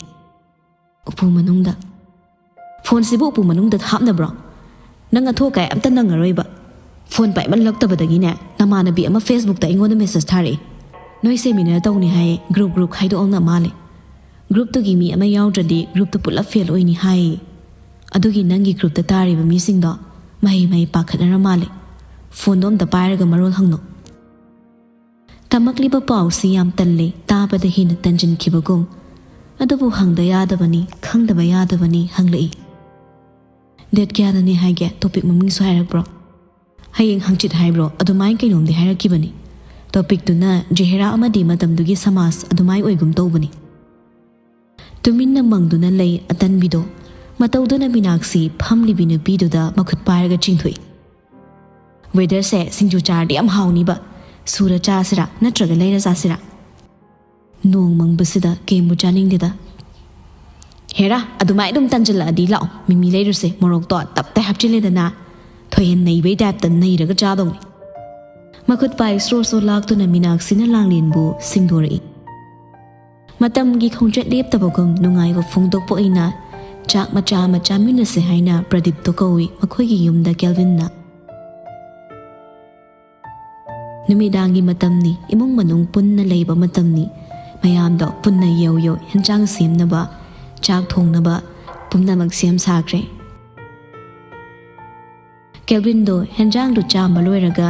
"ꯎꯄꯨ ꯃꯅꯨꯡꯗ꯫" "ꯐꯣꯟꯁꯤꯕꯨ ꯎꯄꯨ ꯃꯅꯨꯡꯗ ꯍꯥꯞꯅꯕ꯭ꯔꯣ? ꯅꯪ ꯑꯊꯨ ꯑꯀꯥꯏ ꯑꯝꯇ ꯅꯪꯉꯔꯣꯏꯕ꯫ ꯐꯣꯟ ꯄꯥꯏꯃꯜꯂꯛꯇꯕꯗꯒꯤꯅꯦ, ꯅꯃꯥꯟꯅꯕꯤ ꯑꯃ Facebookꯇ ꯑꯩꯉꯣꯟꯗ message ꯊꯥꯔꯛꯏ꯫ ꯅꯣꯏ seminar ꯇꯧꯅꯤ ꯍꯥꯏꯌꯦ, group group ꯈꯥꯏꯗꯣꯛꯑꯝꯅ ꯃꯥꯜꯂꯦ꯫ Groupꯇꯨꯒꯤ ꯃꯤ ꯑꯃ ꯌꯥꯎꯗ꯭ꯔꯗꯤ groupꯇꯨ ꯄꯨꯂꯞ fail ꯑꯣꯏꯅꯤ ꯍꯥꯏꯌꯦ꯫ ꯑꯗꯨꯒꯤ ꯅꯪꯒꯤ groupꯇ ꯇꯥꯔꯤꯕ ꯃꯤꯁꯤꯡꯗꯣ ꯃꯍꯩ ꯃꯍꯩ ꯄꯥꯈꯠꯅꯔ ꯃꯥꯜꯂꯦ꯫ ꯐꯣꯟꯗꯣ ꯑꯝꯇ ꯄꯥꯏꯔꯒ ꯃꯔꯣꯜ ꯍꯪꯅꯧ꯫" ꯇꯝꯃꯛꯂꯤꯕ ꯄꯥꯎꯁꯤ ꯌꯥꯝ ꯇꯜꯂꯦ, ꯇꯥꯕꯗ ꯍꯦꯟꯅ ꯇꯟꯖꯤꯟꯈꯤꯕꯒꯨꯝ꯫ ꯑꯗꯨꯕꯨ ꯍꯪꯗ ꯌꯥꯗꯕꯅꯤ, ꯈꯪꯗꯕ ꯌꯥꯗꯕꯅꯤ, ꯍꯪꯂꯛꯏ꯫ "Date ꯀꯌꯥꯗꯅꯤ ꯍꯥꯏꯒꯦ? Topic ꯃꯃꯤꯡꯁꯨ ꯍꯥꯏꯔꯛꯄ꯭ꯔꯣ?" "ꯍꯌꯦꯡ ꯍꯪꯆꯤꯠ ꯍꯥꯏꯕ꯭ꯔꯣ? ꯑꯗꯨꯃꯥꯏꯅ ꯀꯩꯅꯣꯝꯗꯤ ꯍꯥꯏꯔꯛꯈꯤꯕꯅꯤ꯫ Topicꯇꯨꯅ ꯖꯦꯍꯦꯔꯥ ꯑꯃꯗꯤ ꯃꯇꯝꯗꯨꯒꯤ ꯁꯃꯥꯖ ꯑꯗꯨꯃꯥꯏ ꯑꯣꯏꯒꯨꯝ ꯇꯧꯕꯅꯤ꯫" ꯇꯨꯃꯤꯟꯅ ꯃꯪꯗꯨꯅ ꯂꯩ ꯑꯇꯟꯕꯤꯗꯣ꯫ ꯃꯇꯧꯗꯨꯅ ꯃꯤꯅꯥꯛꯁꯤ ꯐꯝꯂꯤꯕꯤ ꯅꯨꯄꯤꯗꯨꯗ ꯃꯈꯨꯠ ꯄꯥꯏꯔꯒ ꯆꯤꯡꯊꯣꯛꯏ꯫ "Weatherꯁꯦ ꯁꯤꯡꯖꯨ ꯆꯥꯔꯗꯤ ꯌꯥꯝ ꯍꯥꯎꯅꯤꯕ꯫ ꯁꯨꯔ ꯆꯥꯁꯤꯔꯥ, ꯅꯠꯇ꯭ꯔꯒ ꯂꯩꯔ ꯆꯥꯁꯤꯔꯥ?" "ꯅꯣꯡ ꯃꯪꯕꯁꯤꯗ ꯀꯦꯝꯕꯨ ꯆꯥꯅꯤꯡꯗꯦꯗ꯫" "ꯍꯦꯔꯥ, ꯑꯗꯨꯃꯥꯏ ꯑꯗꯨꯝ ꯇꯟꯖꯜꯂꯛꯑꯗꯤ ꯂꯥꯛꯑꯣ, ꯃꯤꯃꯤ ꯂꯩꯔꯨꯁꯦ, ꯃꯣꯔꯣꯛꯇꯣ ꯇꯞꯇꯥꯏ ꯍꯥꯞꯆꯤꯜꯂꯦꯗꯅ꯫ ꯊꯣꯏꯍꯦꯟ ꯅꯩꯕꯩ typeꯇ ꯅꯩꯔꯒ ꯆꯥꯗꯧꯅꯤ꯫" ꯃꯈꯨꯠ ꯄꯥꯏ ꯁ꯭ꯔꯣ ꯁ꯭ꯔꯣ ꯂꯥꯛꯇꯨꯅ ꯃꯤꯅꯥꯛꯁꯤꯅ ꯂꯥꯡꯂꯦꯟꯕꯨ ꯁꯤꯡꯗꯣꯔꯛꯏ꯫ ꯃꯇꯝꯒꯤ ꯈꯣꯡꯆꯠ ꯂꯦꯞꯇꯕꯒꯨꯝ ꯅꯨꯡꯉꯥꯏꯕ ꯐꯣꯡꯗꯣꯛꯄ ꯑꯣꯏꯅ ꯆꯥꯛ ꯃꯆꯥ ꯑꯃ ꯆꯥꯃꯤꯟꯅꯁꯦ ꯍꯥꯏꯅ ꯄ꯭ꯔꯗꯤꯞꯇꯣ ꯀꯧꯏ ꯃꯈꯣꯏꯒꯤ ꯌꯨꯝꯗ ꯀꯦꯜꯚꯤꯟꯅ꯫ ꯅꯨꯃꯤꯗꯥꯡꯒꯤ ꯃꯇꯝꯅꯤ, ꯏꯃꯨꯡ ꯃꯅꯨꯡ ꯄꯨꯟꯅ ꯂꯩꯕ ꯃꯇꯝꯅꯤ꯫ ꯃꯌꯥꯝꯗꯣ ꯄꯨꯟꯅ ꯌꯧ ꯌꯧ ꯍꯦꯟꯖꯥꯡ ꯁꯦꯝꯅꯕ, ꯆꯥꯛ ꯊꯣꯡꯅꯕ ꯄꯨꯝꯅꯃꯛ ꯁꯦꯝ ꯁꯥꯈ꯭ꯔꯦ꯫ ꯀꯦꯜꯚꯤꯟꯗꯣ ꯍꯦꯟꯖꯥꯡꯗꯨ ꯆꯥꯝꯕ ꯂꯣꯏꯔꯒ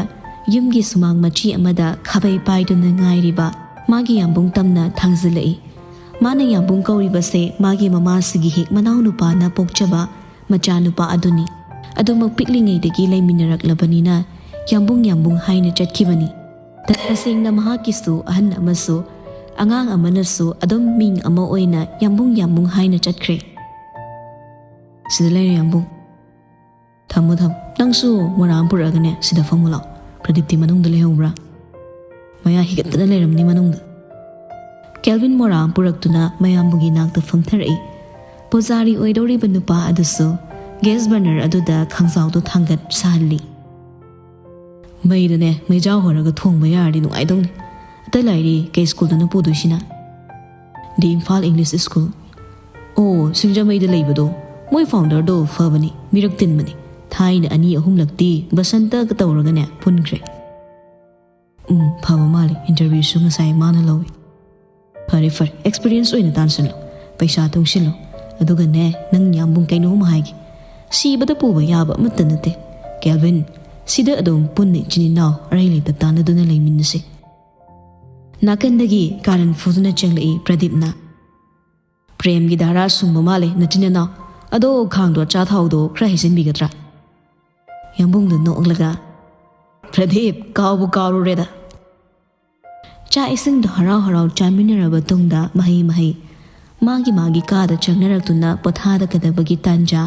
ꯌꯨꯝꯒꯤ ꯁꯨꯃꯥꯡ ꯃꯆꯤ ꯑꯃꯗ ꯈꯥꯕꯩ ꯄꯥꯏꯗꯨꯅ ꯉꯥꯏꯔꯤꯕ ꯃꯥꯒꯤ ꯌꯥꯝꯕꯨꯡ ꯇꯝꯅ ꯊꯥꯡꯖꯤꯜꯂꯛꯏ꯫ ꯃꯥꯅ ꯌꯥꯝꯕꯨꯡ ꯀꯧꯔꯤꯕꯁꯦ ꯃꯥꯒꯤ ꯃꯃꯥꯁꯤꯒꯤ ꯍꯦꯛ ꯃꯅꯥꯎ ꯅꯨꯄꯥꯅ ꯄꯣꯛꯆꯕ ꯃꯆꯥꯅꯨꯄꯥ ꯑꯗꯨꯅꯤ꯫ ꯑꯗꯨꯃꯛ ꯄꯤꯛꯂꯤꯉꯩꯗꯒꯤ ꯂꯩꯃꯤꯟꯅꯔꯛꯂꯕꯅꯤꯅ ꯌꯥꯝꯕꯨꯡ ꯌꯥꯝꯕꯨꯡ ꯍꯥꯏꯅ ꯆꯠꯈꯤꯕꯅꯤ꯫ ꯇꯁꯦꯡꯅ ꯃꯍꯥꯛꯀꯤꯁꯨ ꯑꯍꯟ ꯑꯃꯁꯨ ꯑꯉꯥꯡ ꯑꯃꯅꯁꯨ ꯑꯗꯨꯝ ꯃꯤꯡ ꯑꯃ ꯑꯣꯏꯅ ꯌꯥꯝꯕꯨꯡ ꯌꯥꯝꯕꯨꯡ ꯍꯥꯏꯅ ꯆꯠꯈ꯭ꯔꯦ꯫ "ꯁꯤꯗ ꯂꯩꯔꯦ ꯌꯥꯝꯕꯨꯡ꯫ ꯊꯝꯃꯣ ꯊꯝꯃꯣ꯫ ꯅꯪꯁꯨ ꯃꯣꯔꯥ ꯑꯃ ꯄꯨꯔꯛꯑꯒꯅꯦ ꯁꯤꯗ ꯐꯝꯃꯨ ꯂꯥꯛꯑꯣ꯫ ꯄ꯭ꯔꯗꯤꯞꯇꯤ ꯃꯅꯨꯡꯗ ꯂꯩꯍꯧꯕ꯭ꯔꯥ? ꯃꯌꯥ ꯍꯤꯒꯠꯇꯅ ꯂꯩꯔꯝꯅꯤ ꯃꯅꯨꯡꯗ꯫" ꯀꯦꯜꯚꯤꯟ ꯃꯣꯔꯥ ꯑꯃ ꯄꯨꯔꯛꯇꯨꯅ ꯃꯌꯥꯝꯕꯨꯒꯤ ꯅꯥꯛꯇ ꯐꯝꯊꯔꯛꯏ꯫ ꯄꯨꯖꯥꯔꯤ ꯑꯣꯏꯗꯧꯔꯤꯕ ꯅꯨꯄꯥ ꯑꯗꯨꯁꯨ ꯒ꯭ꯌꯥꯁ ꯕꯔꯅꯔ ꯑꯗꯨꯗ ꯈꯥꯡꯖꯥꯎꯗꯣ ꯊꯥꯡꯒꯠ ꯁꯥꯍꯜꯂꯤ꯫ "ꯃꯩꯗꯅꯦ ꯃꯩꯖꯥꯎ ꯍꯣꯔꯒ ꯊꯣꯡꯕ ꯌꯥꯔꯗꯤ ꯅꯨꯡꯉꯥꯏꯗꯧꯅꯤ꯫ ꯑꯇꯩ ꯂꯥꯏꯔꯤ ꯀꯩ ꯁ꯭ꯀꯨꯜꯗꯅ ꯄꯨꯗꯣꯏꯁꯤꯅ?" "ꯗꯤ ꯏꯝꯐꯥꯜ ꯏꯪꯂꯤꯁ ꯁ꯭ꯀꯨꯜ꯫" "ꯑꯣ, ꯁꯤꯡꯖꯃꯩꯗ ꯂꯩꯕꯗꯣ꯫ ꯃꯣꯏ ꯐꯥꯎꯟꯗꯔꯗꯣ ꯐꯕꯅꯤ, ꯃꯤꯔꯛ ꯇꯤꯟꯕꯅꯤ꯫ ꯊꯥꯏꯅ ꯑꯅꯤ ꯑꯍꯨꯝꯂꯛꯇꯤ ꯕꯁꯟꯇꯒ ꯇꯧꯔꯒꯅꯦ ꯄꯨꯟꯈ꯭ꯔꯦ꯫" "ꯎꯝ, ꯐꯕ ꯃꯥꯜꯂꯤ꯫ ꯏꯟꯇꯔꯚ꯭ꯌꯨꯁꯨ ꯉꯁꯥꯏ ꯃꯥꯅ ꯂꯧꯏ꯫" "ꯐꯔꯦ ꯐꯔꯦ, ꯑꯦꯛꯁꯄꯤꯔꯤꯌꯦꯟꯁ ꯑꯣꯏꯅ ꯇꯥꯟꯁꯤꯜꯂꯣ꯫ ꯄꯩꯁꯥ ꯇꯨꯡꯁꯤꯜꯂꯣ꯫ ꯑꯗꯨꯒꯅꯦ, ꯅꯪ ꯌꯥꯝꯕꯨꯡ ꯀꯩꯅꯣꯝ ꯍꯥꯏꯒꯦ꯫ ꯁꯤꯕꯗ ꯄꯨꯕ ꯌꯥꯕ ꯑꯃꯠꯇ ꯅꯠꯇꯦ꯫ ꯀꯦꯜꯚꯤꯟ, ꯁꯤꯗ ꯑꯗꯨꯝ ꯄꯨꯟꯅ ꯏꯆꯤꯟ ꯏꯅꯥꯎ ꯑꯔꯩ ꯂꯩꯇ ꯇꯥꯟꯅꯗꯨꯅ ꯂꯩꯃꯤꯟꯅꯁꯤ꯫" ꯅꯥꯀꯟꯗꯒꯤ ꯀꯥꯔꯟ ꯐꯨꯗꯨꯅ ꯆꯦꯜꯂꯛꯏ ꯄ꯭ꯔꯗꯤꯞꯅ꯫ "ꯄ꯭ꯔꯦꯝꯒꯤ ꯙꯥꯔꯥ ꯁꯨꯡꯕ ꯃꯥꯜꯂꯦ ꯅꯆꯤꯟ ꯅꯅꯥꯎ꯫ ꯑꯗꯣ ꯈꯥꯡꯗꯣ ꯆꯥ ꯊꯥꯎꯗꯣ ꯈꯔ ꯍꯩꯖꯤꯟꯕꯤꯒꯗ꯭ꯔꯥ?" ꯌꯥꯝꯕꯨꯡꯗꯣ ꯅꯣꯛꯂꯒ, "ꯄ꯭ꯔꯗꯤꯞ, ꯀꯥꯎꯕꯨ ꯀꯥꯎꯔꯨꯔꯦꯗ꯫" ꯆꯥꯛ ꯏꯁꯤꯡꯗꯣ ꯍꯔꯥꯎ ꯍꯔꯥꯎ ꯆꯥꯃꯤꯟꯅꯔꯕ ꯇꯨꯡꯗ ꯃꯍꯩ ꯃꯍꯩ ꯃꯥꯒꯤ ꯃꯥꯒꯤ ꯀꯥꯗ ꯆꯪꯅꯔꯛꯇꯨꯅ ꯄꯣꯊꯥꯗꯒꯗꯕꯒꯤ ꯇꯥꯟꯖꯥ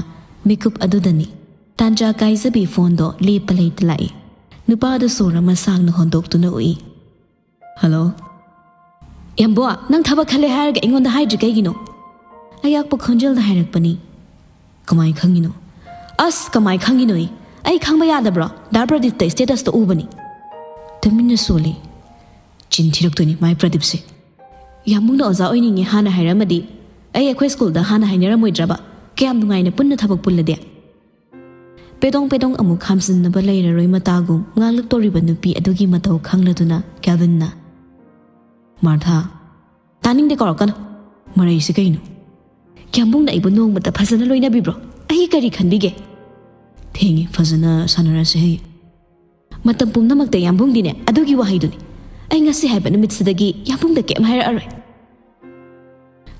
ꯃꯤꯀꯨꯞ ꯑꯗꯨꯗꯅꯤ꯫ ꯇꯥꯟꯖꯥ ꯀꯥꯏꯖꯕꯤ ꯐꯣꯟꯗꯣ ꯂꯦꯞꯄ ꯂꯩꯇ ꯂꯥꯛꯏ꯫ ꯅꯨꯄꯥꯗꯨ ꯁꯣꯔ ꯑꯃ ꯁꯥꯡꯅ ꯍꯣꯟꯗꯣꯛꯇꯨꯅ ꯎꯏ꯫ "ꯍꯜꯂꯣ꯫" "ꯌꯥꯝꯕꯣ, ꯅꯪ ꯊꯕꯛ ꯈꯜꯂꯦ ꯍꯥꯏꯔꯒ ꯑꯩꯉꯣꯟꯗ ꯍꯥꯏꯗ꯭ꯔꯤ ꯀꯩꯒꯤꯅꯣ?" ꯑꯌꯥꯛꯄ ꯈꯣꯟꯖꯦꯜꯗ ꯍꯥꯏꯔꯛꯄꯅꯤ꯫ "ꯀꯃꯥꯏ ꯈꯪꯉꯤꯅꯣ?" "ꯑꯁ, ꯀꯃꯥꯏ ꯈꯪꯉꯤꯅꯣꯌꯦ? ꯑꯩ ꯈꯪꯕ ꯌꯥꯗꯕ꯭ꯔꯣ? ꯗꯥ ꯄ꯭ꯔꯗꯤꯞꯇ ꯁ꯭ꯇꯦꯇꯁꯇ ꯎꯕꯅꯤ꯫" ꯇꯨꯃꯤꯟꯅ ꯁꯣꯜꯂꯤ꯫ "ꯆꯤꯟ ꯊꯤꯔꯛꯇꯣꯏꯅꯤ ꯃꯥꯏ ꯄ꯭ꯔꯗꯤꯞꯁꯦ꯫ ꯌꯥꯝꯕꯨꯡꯅ ꯑꯣꯖꯥ ꯑꯣꯏꯅꯤꯡꯉꯦ ꯍꯥꯟꯅ ꯍꯥꯏꯔꯝꯃꯗꯤ ꯑꯩ ꯑꯩꯈꯣꯏ ꯁ꯭ꯀꯨꯜꯗ ꯍꯥꯟꯅ ꯍꯥꯏꯅꯔꯝꯃꯣꯏꯗ꯭ꯔꯕ? ꯀꯌꯥꯝ ꯅꯨꯡꯉꯥꯏꯅ ꯄꯨꯟꯅ ꯊꯕꯛ ꯄꯨꯜꯂꯗꯤ?" ꯄꯦꯗꯣꯡ ꯄꯦꯗꯣꯡ ꯑꯃꯨꯛ ꯈꯥꯝꯖꯤꯟꯅꯕ ꯂꯩꯔꯔꯣꯏ ꯃꯇꯥꯒꯨꯝ ꯉꯥꯡꯂꯛꯇꯧꯔꯤꯕ ꯅꯨꯄꯤ ꯑꯗꯨꯒꯤ ꯃꯇꯧ ꯈꯪꯂꯗꯨꯅ ꯀꯦꯜꯚꯤꯟꯅ, "ꯃꯥꯔꯊꯥ, ꯇꯥꯅꯤꯡꯗꯦ ꯀꯧꯔꯛꯀꯅꯨ꯫ ꯃꯔꯩꯁꯤ ꯀꯩꯅꯣ? ꯌꯥꯝꯕꯨꯡꯅ ꯑꯩꯕꯨ ꯅꯣꯡꯃꯇ ꯐꯖꯅ ꯂꯣꯏꯅꯕꯤꯕ꯭ꯔꯣ? ꯑꯩ ꯀꯔꯤ ꯈꯟꯕꯤꯒꯦ?" "ꯊꯦꯡꯉꯦ, ꯐꯖꯅ ꯁꯥꯟꯅꯔꯁꯦ ꯍꯌꯦꯡ꯫" "ꯃꯇꯝ ꯄꯨꯝꯅꯃꯛꯇ ꯌꯥꯝꯕꯨꯡꯗꯤꯅꯦ ꯑꯗꯨꯒꯤ ꯋꯥꯍꯩꯗꯨꯅꯤ꯫ ꯑꯩ ꯉꯁꯤ ꯍꯥꯏꯕ ꯅꯨꯃꯤꯠꯁꯤꯗꯒꯤ ꯌꯥꯝꯕꯨꯡꯗ ꯀꯩꯝ ꯍꯥꯏꯔꯛꯑꯔꯣꯏ꯫"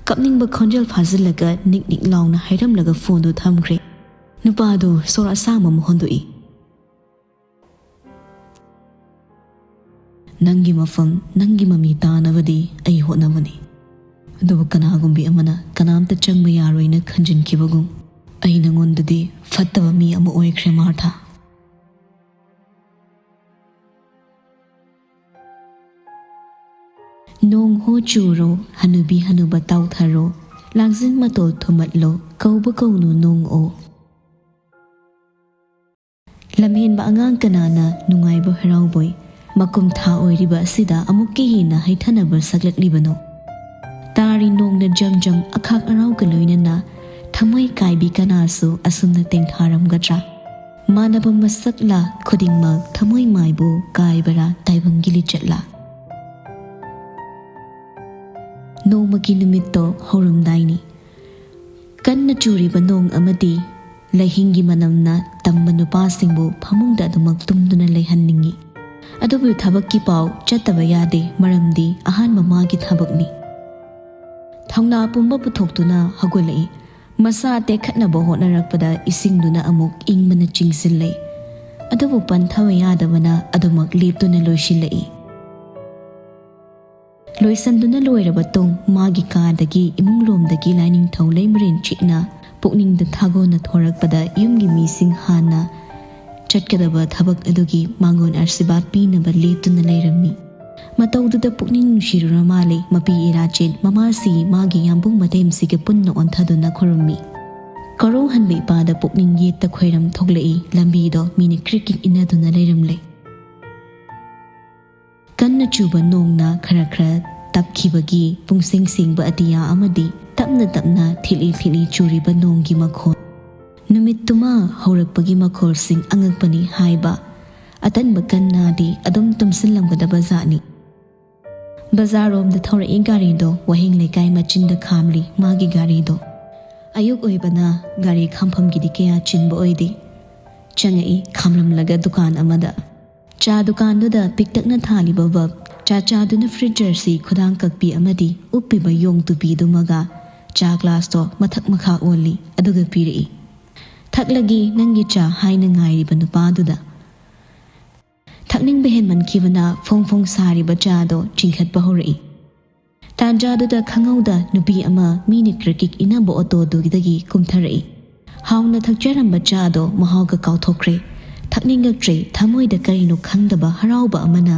ꯀꯞꯅꯤꯡꯕ ꯈꯣꯟꯖꯦꯜ ꯐꯥꯖꯤꯜꯂꯒ ꯅꯤꯛ ꯅꯤꯛ ꯂꯥꯎꯅ ꯍꯥꯏꯔꯝꯂꯒ ꯐꯣꯟꯗꯨ ꯊꯝꯈ꯭ꯔꯦ꯫ ꯅꯨꯄꯥꯗꯨ ꯁꯣꯔ ꯑꯁꯥꯡꯕ ꯑꯃ ꯍꯣꯟꯗꯣꯛꯏ꯫ "ꯅꯪꯒꯤ ꯃꯐꯝ, ꯅꯪꯒꯤ ꯃꯃꯤ ꯇꯥꯅꯕꯗꯤ ꯑꯩ ꯍꯣꯠꯅꯕꯅꯤ꯫ ꯑꯗꯨꯕꯨ ꯀꯅꯥꯒꯨꯝꯕꯤ ꯑꯃꯅ ꯀꯅꯥꯝꯇ ꯆꯪꯕ ꯌꯥꯔꯣꯏꯅ ꯈꯟꯖꯤꯟꯈꯤꯕꯒꯨꯝ, ꯑꯩ ꯅꯉꯣꯟꯗꯗꯤ ꯐꯠꯇꯕ ꯃꯤ ꯑꯃ ꯑꯣꯏꯈ꯭ꯔꯦ, ꯃꯥꯔꯊꯥ꯫ ꯅꯣꯡ ꯍꯣ ꯆꯨꯔꯣ, ꯍꯅꯨꯕꯤ ꯍꯅꯨꯕ ꯇꯥꯎꯊꯔꯣ, ꯂꯥꯡꯖꯤꯡ ꯃꯇꯣꯜ ꯊꯨꯝꯃꯠꯂꯣ, ꯀꯧꯕ ꯀꯧꯅꯨ ꯅꯣꯡ ꯑꯣ"꯫ ꯂꯝꯍꯦꯟꯕ ꯑꯉꯥꯡ ꯀꯅꯥꯅ ꯅꯨꯡꯉꯥꯏꯕ ꯍꯔꯥꯎꯕꯣꯏ? ꯃꯀꯨꯝ ꯊꯥ ꯑꯣꯏꯔꯤꯕ ꯑꯁꯤꯗ ꯑꯃꯨꯛꯀ ꯍꯦꯟꯅ ꯍꯩꯊꯅꯕ ꯁꯛꯂꯛꯂꯤꯕꯅꯣ? ꯇꯥꯔꯤ ꯅꯣꯡꯅ ꯖꯝ ꯖꯝ ꯑꯈꯥꯛ ꯑꯔꯥꯎꯒ ꯂꯣꯏꯅꯅ ꯊꯃꯣꯏ ꯀꯥꯏꯕꯤ ꯀꯅꯥꯁꯨ ꯑꯁꯨꯝꯅ ꯇꯦꯡꯊꯥꯔꯝꯒꯗ꯭ꯔꯥ? ꯃꯥꯟꯅꯕ ꯃꯁꯛꯂꯥ ꯈꯨꯗꯤꯡꯃꯛ ꯊꯃꯣꯏ ꯃꯥꯏꯕꯨ ꯀꯥꯏꯕꯔꯥ ꯇꯥꯏꯕꯪꯒꯤ ꯂꯤꯆꯠꯂꯥ? ꯅꯣꯡꯃꯒꯤ ꯅꯨꯃꯤꯠꯇꯣ ꯍꯧꯔꯝꯗꯥꯏꯅꯤ꯫ ꯀꯟꯅ ꯆꯨꯔꯤꯕ ꯅꯣꯡ ꯑꯃꯗꯤ ꯂꯩꯍꯤꯡꯒꯤ ꯃꯅꯝꯅ ꯇꯝꯕ ꯅꯨꯄꯥꯁꯤꯡꯕꯨ ꯐꯃꯨꯡꯗ ꯑꯗꯨꯃꯛ ꯇꯨꯝꯗꯨꯅ ꯂꯩꯍꯟꯅꯤꯡꯏ꯫ ꯑꯗꯨꯕꯨ ꯊꯕꯛꯀꯤ ꯄꯥꯎ ꯆꯠꯇꯕ ꯌꯥꯗꯦ, ꯃꯔꯝꯗꯤ ꯑꯍꯥꯟꯕ ꯃꯥꯒꯤ ꯊꯕꯛꯅꯤ꯫ ꯊꯧꯅꯥ ꯄꯨꯝꯕ ꯄꯨꯊꯣꯛꯇꯨꯅ ꯍꯧꯒꯠꯂꯛꯏ꯫ ꯃꯁꯥ ꯇꯦꯛꯈꯠꯅꯕ ꯍꯣꯠꯅꯔꯛꯄꯗ ꯏꯁꯤꯡꯗꯨꯅ ꯑꯃꯨꯛ ꯏꯪꯕꯅ ꯆꯤꯡꯁꯤꯜꯂꯦ꯫ ꯑꯗꯨꯕꯨ ꯄꯟꯊꯕ ꯌꯥꯗꯕꯅ ꯑꯗꯨꯃꯛ ꯂꯦꯞꯇꯨꯅ ꯂꯣꯏꯁꯤꯜꯂꯛꯏ꯫ ꯂꯣꯏꯁꯟꯗꯨꯅ ꯂꯣꯏꯔꯕ ꯇꯨꯡ ꯃꯥꯒꯤ ꯀꯥꯗꯒꯤ ꯏꯃꯨꯡꯂꯣꯝꯗꯒꯤ ꯂꯥꯏꯅꯤꯡꯊꯧ ꯂꯩꯃꯔꯦꯟ ꯆꯤꯛꯅ ꯄꯨꯛꯅꯤꯡꯗ ꯊꯥꯒꯣꯟꯅ ꯊꯣꯔꯛꯄꯗ ꯌꯨꯝꯒꯤ ꯃꯤꯁꯤꯡ ꯍꯥꯟꯅ ꯆꯠꯀꯗꯕ ꯊꯕꯛ ꯑꯗꯨꯒꯤ ꯃꯥꯡꯒꯣꯟ ꯑꯥꯁꯤꯔꯕꯥꯗ ꯄꯤꯅꯕ ꯂꯦꯞꯇꯨꯅ ꯂꯩꯔꯝꯃꯤ꯫ ꯃꯇꯧꯗꯨꯗ ꯄꯨꯛꯅꯤꯡ ꯅꯨꯡꯁꯤꯔꯨꯔ ꯃꯥꯜꯂꯦ ꯃꯄꯤ ꯏꯔꯥꯆꯦꯟ ꯃꯃꯥꯁꯤ ꯃꯥꯒꯤ ꯌꯥꯝꯕꯨꯡ ꯃꯇꯩꯃꯁꯤꯒ ꯄꯨꯟꯅ ꯑꯣꯟꯊꯗꯨꯅ ꯈꯨꯔꯨꯝꯃꯤ꯫ ꯀꯔꯣꯡ ꯍꯟꯕ ꯏꯄꯥꯗ ꯄꯨꯛꯅꯤꯡ ꯌꯦꯠꯇ ꯈꯣꯏꯔꯝ ꯊꯣꯛꯂꯛꯏ꯫ ꯂꯝꯕꯤꯗꯣ ꯃꯤꯅ ꯀ꯭ꯔꯤꯛ ꯀ꯭ꯔꯤꯛ ꯏꯟꯅꯗꯨꯅ ꯂꯩꯔꯝꯂꯦ꯫ ꯀꯟꯅ ꯆꯨꯕ ꯅꯣꯡꯅ ꯈꯔ ꯈꯔ ꯇꯞꯈꯤꯕꯒꯤ ꯄꯨꯡꯁꯦꯡ ꯁꯦꯡꯕ ꯑꯇꯤꯌꯥ ꯑꯃꯗꯤ ꯇꯞꯅ ꯇꯞꯅ ꯊꯤꯠꯂꯤ ꯊꯤꯠꯂꯤ ꯆꯨꯔꯤꯕ ꯅꯣꯡꯒꯤ ꯃꯈꯣꯟ꯫ ꯅꯨꯃꯤꯠꯇꯨꯃ ꯍꯧꯔꯛꯄꯒꯤ ꯃꯈꯣꯜꯁꯤꯡ ꯑꯉꯛꯄꯅꯤ ꯍꯥꯏꯕ꯫ ꯑꯇꯟꯕ ꯀꯟꯅꯗꯤ ꯑꯗꯨꯝ ꯇꯨꯝꯁꯤꯜꯂꯝꯒꯗꯕ ꯖꯥꯠꯅꯤ꯫ ꯕꯖꯥꯔꯔꯣꯝꯗ ꯊꯧꯔꯛꯏ ꯒꯥꯔꯤꯗꯣ ꯋꯥꯍꯦꯡ ꯂꯩꯀꯥꯏ ꯃꯆꯤꯟꯗ ꯈꯥꯝꯂꯤ ꯃꯥꯒꯤ ꯒꯥꯔꯤꯗꯣ꯫ ꯑꯌꯨꯛ ꯑꯣꯏꯕꯅ ꯒꯥꯔꯤ ꯈꯥꯝꯐꯝꯒꯤꯗꯤ ꯀꯌꯥ ꯆꯤꯟꯕ ꯑꯣꯏꯗꯦ꯫ ꯆꯪꯉꯛꯏ ꯈꯥꯝꯂꯝꯂꯒ ꯗꯨꯀꯥꯟ ꯑꯃꯗ꯫ ꯆꯥ ꯗꯨꯀꯥꯟꯗꯨꯗ ꯄꯤꯛꯇꯛꯅ ꯊꯥꯜꯂꯤꯕ ꯕꯜꯕ, ꯆꯥ ꯆꯥꯗꯨꯅ ꯐ꯭ꯔꯤꯖꯔꯁꯤ ꯈꯨꯗꯥꯡ ꯀꯛꯄꯤ ꯑꯃꯗꯤ ꯎꯞꯄꯤꯕ ꯌꯣꯡ ꯇꯨꯄꯤꯗꯨꯃꯒ ꯆꯥ ꯒ꯭ꯂꯥꯁꯇꯣ ꯃꯊꯛ ꯃꯈꯥ ꯑꯣꯜꯂꯤ, ꯑꯗꯨꯒ ꯄꯤꯔꯛꯏ꯫ "ꯊꯛꯂꯒꯦ ꯅꯪꯒꯤ ꯆꯥ" ꯍꯥꯏꯅ ꯉꯥꯏꯔꯤꯕ ꯅꯨꯄꯥꯗꯨꯗ꯫ ꯊꯛꯅꯤꯡꯕ ꯍꯦꯟꯃꯟꯈꯤꯕꯅ ꯐꯣꯡ ꯐꯣꯡ ꯁꯥꯔꯤꯕ ꯆꯥꯗꯣ ꯆꯤꯡꯈꯠꯄ ꯍꯧꯔꯛꯏ꯫ ꯇꯥꯟꯖꯥꯗꯨꯗ ꯈꯪꯍꯧꯗ ꯅꯨꯄꯤ ꯑꯃ ꯃꯤꯅ ꯀ꯭ꯔꯤꯛ ꯀ꯭ꯔꯤꯛ ꯏꯟꯅꯕ ꯑꯣꯇꯣꯗꯨꯗꯒꯤ ꯀꯨꯝꯊꯔꯛꯏ꯫ ꯍꯥꯎꯅ ꯊꯛꯆꯔꯝꯕ ꯆꯥꯗꯣ ꯃꯍꯥꯎꯒ ꯀꯥꯎꯊꯣꯛꯈ꯭ꯔꯦ꯫ ꯊꯛꯅꯤꯡꯉꯛꯇ꯭ꯔꯦ, ꯊꯃꯣꯏꯗ ꯀꯔꯤꯅꯣ ꯈꯪꯗꯕ ꯍꯔꯥꯎꯕ ꯑꯃꯅ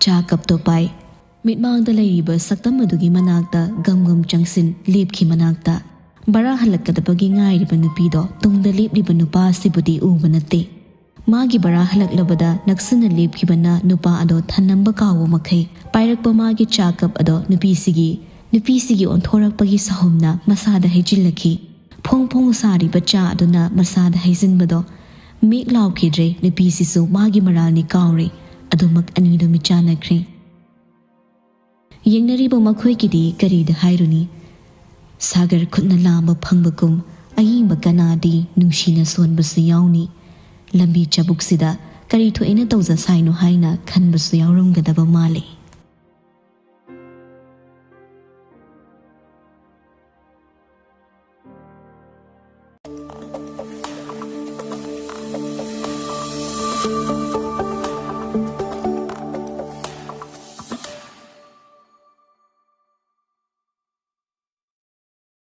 ꯆꯥ ꯀꯞꯇꯣ ꯄꯥꯏ꯫ ꯃꯤꯠꯃꯥꯡꯗ ꯂꯩꯔꯤꯕ ꯁꯛꯇꯝ ꯑꯗꯨꯒꯤ ꯃꯅꯥꯛꯇ ꯒꯝ ꯒꯝ ꯆꯪꯁꯤꯟ ꯂꯦꯞꯈꯤ꯫ ꯃꯅꯥꯛꯇ ꯚꯔꯥ ꯍꯜꯂꯛꯀꯗꯕꯒꯤ ꯉꯥꯏꯔꯤꯕ ꯅꯨꯄꯤꯗꯣ ꯇꯨꯡꯗ ꯂꯦꯞꯂꯤꯕ ꯅꯨꯄꯥ ꯑꯁꯤꯕꯨꯗꯤ ꯎꯕ ꯅꯠꯇꯦ꯫ ꯃꯥꯒꯤ ꯚꯔꯥ ꯍꯜꯂꯛꯂꯕꯗ ꯅꯛꯁꯤꯟꯅ ꯂꯦꯞꯈꯤꯕꯅ ꯅꯨꯄꯥ ꯑꯗꯣ ꯊꯟꯅꯝꯕ ꯀꯥꯎꯕ ꯃꯈꯩ ꯄꯥꯏꯔꯛꯄ ꯃꯥꯒꯤ ꯆꯥ ꯀꯞ ꯑꯗꯣ ꯅꯨꯄꯤꯁꯤꯒꯤ, ꯅꯨꯄꯤꯁꯤꯒꯤ ꯑꯣꯟꯊꯣꯔꯛꯄꯒꯤ ꯁꯥꯍꯨꯝꯅ ꯃꯁꯥꯗ ꯍꯩꯖꯤꯜꯂꯛꯈꯤ꯫ ꯐꯣꯡ ꯐꯣꯡ ꯁꯥꯔꯤꯕ ꯆꯥ ꯑꯗꯨꯅ ꯃꯁꯥꯗ ꯍꯩꯖꯤꯟꯕꯗꯣ ꯃꯤꯠ ꯂꯥꯎꯈꯤꯗ꯭ꯔꯦ꯫ ꯅꯨꯄꯤꯁꯤꯁꯨ ꯃꯥꯒꯤ ꯃꯔꯥꯜꯅꯤ ꯀꯥꯎꯔꯦ꯫ ꯑꯗꯨꯃꯛ ꯑꯅꯤꯗꯣ ꯃꯤꯠꯆꯥꯟꯅꯈ꯭ꯔꯦ꯫ ꯌꯦꯡꯅꯔꯤꯕ ꯃꯈꯣꯏꯒꯤꯗꯤ ꯀꯔꯤꯗ ꯍꯥꯏꯔꯨꯅꯤ? ꯁꯥꯒꯔ ꯈꯨꯠꯅ ꯂꯥꯝꯕ ꯐꯪꯕꯒꯨꯝ ꯑꯌꯤꯡꯕ ꯀꯅꯥꯗꯤ ꯅꯨꯡꯁꯤꯅ ꯁꯣꯟꯕꯁꯨ ꯌꯥꯎꯅꯤ꯫ ꯂꯝꯕꯤ ꯆꯕꯨꯛꯁꯤꯗ ꯀꯔꯤ ꯊꯣꯛꯏꯅ ꯇꯧꯖ ꯁꯥꯏꯅꯣ ꯍꯥꯏꯅ ꯈꯟꯕꯁꯨ ꯌꯥꯎꯔꯝꯒꯗꯕ ꯃꯥꯜꯂꯤ꯫